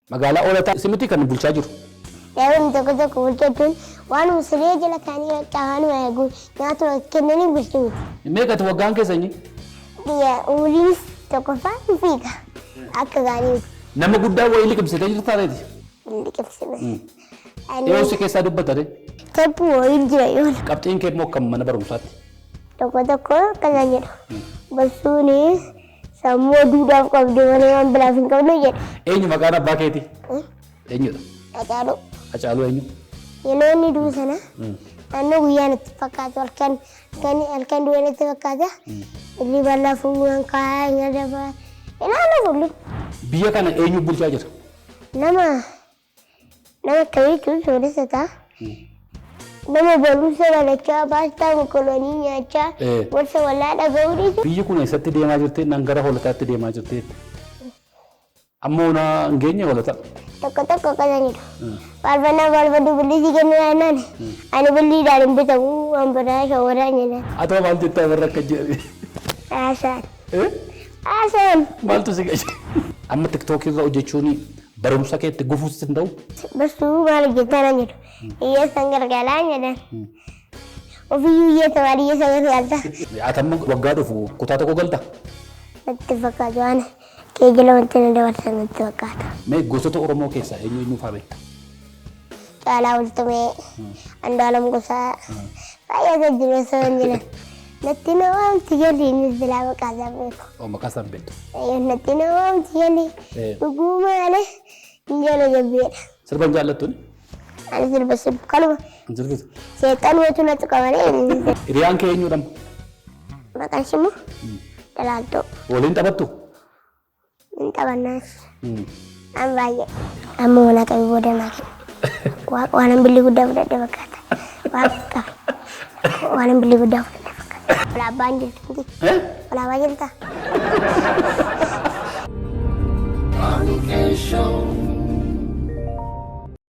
Magaalaa Hoolataa simiti kan bulchaa jiru. Yeroo tokko tokko bulchachuun waanuma siree jala kaanii bakka waanuma eegu nyaatuma kennanii bulchuu miti. Meeqati waggaan keessanii? Biyya umriin tokkoffaa hin fiiga. Akka gaarii miti. Nama guddaa wayii liqimsitee jirta reeti. Hin liqimsine. Dhiyoo si keessaa dubbatare. Teeppuu wayiin jira yoona. Qabxiin kee immoo kan mana barumsaatti. Tokko tokko akkana jedhu. Barsuuni sammuu oduudhaaf qabdu malee waan biraaf hin qabnu jedhu. Eenyu maqaan abbaa keetii? Eenyudha? Hacaaluu. Hacaaluu eenyu? Yeroo inni du'u sana naannoo guyyaa natti fakkaatu, halkan halkan halkan du'e natti fakkaata. Hirriba lafuun kaa'aa hin adabaa. Ilaala fuullu. Biyya kana eenyu bulchaa jira? Nama akkamiitu sooressa ta'a? Nama barumsa barachaa, paastaa mokolonii nyaachaa, gorsa wallaa dhaga'uu dhiisu. Biyyi kun eessatti deemaa jirti? Nan gara Hoolataatti deemaa jirti. Amma ona hin geenye Hoolata. Tokko tokko akkana jedhu. Faarfannaa faarfadhu birrii si kennu jennaan, ani birriidhaan hin bitamu, waan biraa shawwadaan jedhan. Atoo maal jettaa warra akka jedhani? Haasaan. Haasaan. Maaltu si gashe? Amma tiktookii irra hojjechuun barumsa keetti gufuu sitti hin ta'u? Barsuu maal hojjettaa naan jedhu. Hiyyeessan gargaaraa jedhan. Ofiyyuu hiyyeessa, maal hiyyeessa gargaarta? Ati amma waggaa dhufu kutaa tokko galta? Natti fakkaatu, waan keejila wanti na dabarsan natti fakkaata. Mee gosoota Oromoo keessaa eenyu eenyu fa'aa beekta? Caalaa Bultumee, Andu'aalam Gosaa, baay'ee jiru osoo hin jiran. Natti na waamti jalli, innis bilaa maqaa isaa beeku. Oo, maqaa isaa hin beektu. Natti na waamti jalli, dhuguu malee hin jala jabbeedha. Sirba hin jaallattuun? Ani sirba sirbu kanuma. Hin sirbitu. Seexanumatu na tuqa malee. Hiriyaan kee eenyudha? Maqaan ishee immoo Dalaaltuu. Waliin taphattu? Hin taphannaas. An baay'ee. Amma mana qabi booda naa kenna. Waaqa waan billi guddaa fudhadhe fakkaata. Waaqa qabi. Waan billi guddaa fudhadhe fakkaata. Walaabaan jirtu miti. Walaabaa jirta?